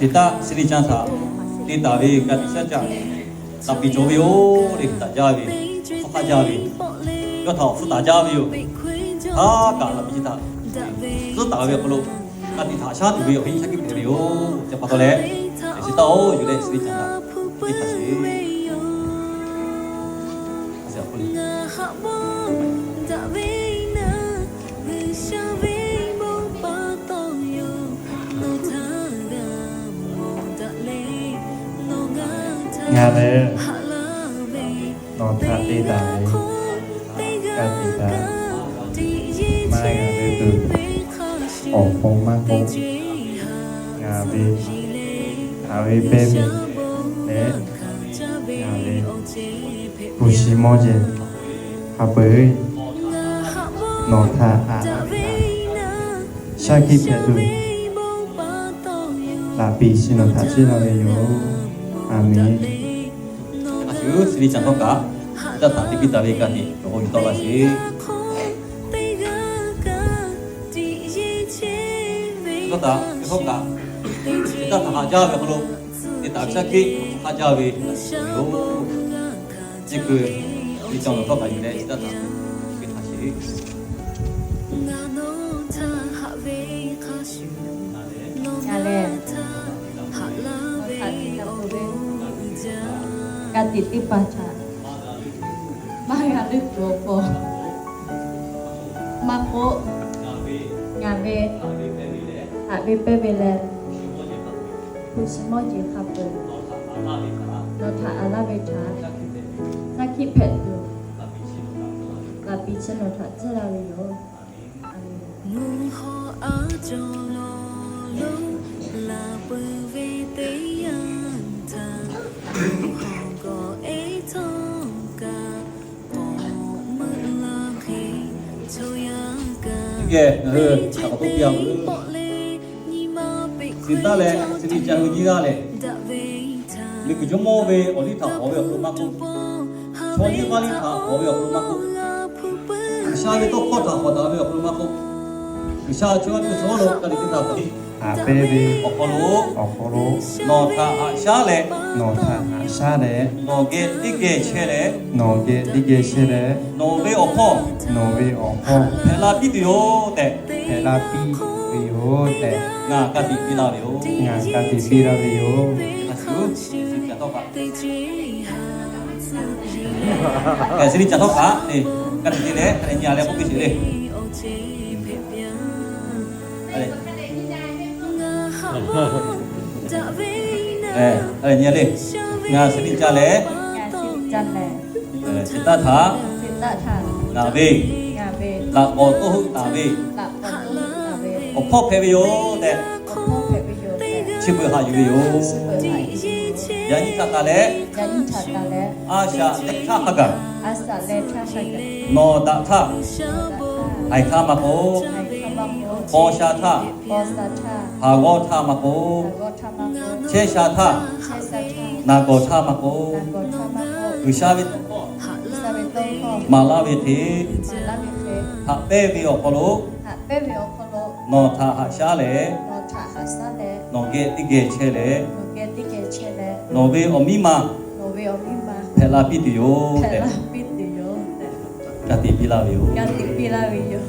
Shiˍ taˆ Siˍ riˆ caˇ htaꞈ te taˍ ve ka tiꞈ shaˉ caˆ, taˍ piˍ cawˬ ve yoˬ le. Taˍ jaˇ ve, hk'aw hk'aˆ jaˇ ve, yawˇ htaꞈ awˬ hpfuhˇ taˍ jaˇ ve yoˬ. Haˉ kaꞈ laꞈ piˍ chi htaꞈ tcuhˉ taˍ ve awˬ hk'aw lo, ka tiꞈ htaꞈ shaˉ tuˬ ve awˬ viˉ shaˉ hkiˆ hpehꞈ ve yoˬ. Chi pa taw leh, Shiˍ taˆ-oˬ, yuˬ leh Siˍ riˆ caˇ htaꞈ te htaꞈ sheˍ. Ngaˬ lehˬ nawˬ htaꞈ te taˍ ve ka tiꞈ htaꞈ maˇ g'a ve tuˬ, awˬ pon maˇ k'oˆ, ngaˬ ve haꞈ ve pehˇ ve leh, ngaˬ ve hpu shi mawˇ jeˬ hk'a peu-eˬ nawˬ htaꞈ haꞈ shaˉ hkiˆ hpehꞈ tuˬ, laꞈ piˍ chi nawˬ htaꞈ ciˇ la ve yoˬ. A menˬ. Siˍ riˆ caˇ htawˇ kaꞈ, Shiˍ taˆ htaꞈ te piˇ taˍ ve ka tiꞈ awˬ hk'aw yuˬ tawˆ laˇ sheˍ. Htawˇ kaꞈ, htawˇ kaꞈ, Shiˍ taˆ htaꞈ haꞈ jaˇ ve awˬ hk'aw lo, te taˍ ve shaˉ hkiˆ haꞈ jaˇ ve yoˬ. Chi hkui, Siˍ riˆ caˇ htawˇ kaꞈ yuˬ leh Shiˍ taˆ htaꞈ te htaꞈ sheˍ. Ngaˬ lehˬ, ka tiꞈ teˇ hpaˍ htaꞈ maˇ g'a leuˆ tuˬ awˬ pon maˇ k'oˆ, ngaˬ ve haꞈ ve pehˇ ve leh, hpu shi mawˇ jeˬ hk'a peu-eˬ nawˬ htaꞈ haꞈ laˇ ve htaꞈ shaˉ hkiˆ hpehꞈ tuˬ, laꞈ piˍ chi nawˬ htaꞈ ciˇ la ve yoˬ. Teˇ geh ngaˬ hui htaꞈ k'awꞈ k'oˆ piˇ-a veuˬ. Shiˍ taˆ leh Siˍ riˆ caˇ hui nyiˇ g'aˇ lehˬ, liꞈ kuiˬ jawˇmawˇ ve awˬ liˇ htaꞈ k'awꞈ ve awˬ hk'aw lo maˇ k'oˆ, chaw nyiˇ g'aˇ liˇ htaꞈ k'awꞈ ve awˬ hk'aw lo maˇ k'oˆ, G'uiˬsha ve tawˇ hkawˇ htaꞈ k'awꞈ taˍ ve awˬ hk'aw lo maˇ k'oˆ, G'uiˬsha chaw yaˇ teˇ hpaˍ lo ka tiꞈ teˇ htaꞈ k'awꞈ te, haꞈ pehnˇ ve awˬ hk'aw lo, awˬ hk'aw lo nawˬ htaꞈ haꞈ shaˉ leh, nawˬ htaꞈ haꞈ shaˉ leh, nawˬ geh teˇ geh chehˇ leh, nawˬ geh teˇ geh chehˇ leh, nawˬ ve awˬ hpawˇ, nawˬ ve awˬ hpawˇ hpehꞈ la piˇ tuˬ yoˬ tehꞈ, hpehꞈ la piˇ ve yoˬ tehꞈ, ngaˬ ka tiꞈ piˇ laˇ ve yoˬ. Ngaˬ ka tiꞈ piˇ laˇ ve yoˬ. Siˍ riˆ caˇ htawˇ kaꞈ, ka tiꞈ te leh, hk'a dehꞈ nyi-a leh k'oˆ piˇ sheˍ le. Nyi-a le. Ngaˬ Siˍ riˆ caˇ leh, Siˍ taˆ htaꞈ ngaˬ ve laꞈ k'awꞈ tawˇ heuˆ taˍ ve awˬ hpawˇ hpehꞈ ve yoˬ tehꞈ, chi beuꞈ haꞈ yuˬ ve yoˬ. Yaꞈ nyi htaꞈ taˍ leh, a shaꞈ leh htaˇ hk'a gaˬ, nawˬ daꞈ htaˇ, haiˬ htaˇ maˇ k'oˆ, paw sha htaˇ, haˍ g'awˇ htaˇ maˇ k'oˆ, chehˇ sha htaˇ, naˬ gawˬ htaˇ maˇ k'oˆ, G'uiˬsha ve tawˇ hkawˇ maˍ laˇ ve hk'e, haꞈ pehnˇ ve awˬ hk'aw lo nawˬ htaꞈ haꞈ shaˉ leh, nawˬ geh teˇ geh chehˇ leh, nawˬ ve awˬ miˇ ma hpehꞈ la piˇ tuˬ yoˬ tehꞈ, ka tiꞈ piˇ laˇ ve yoˬ.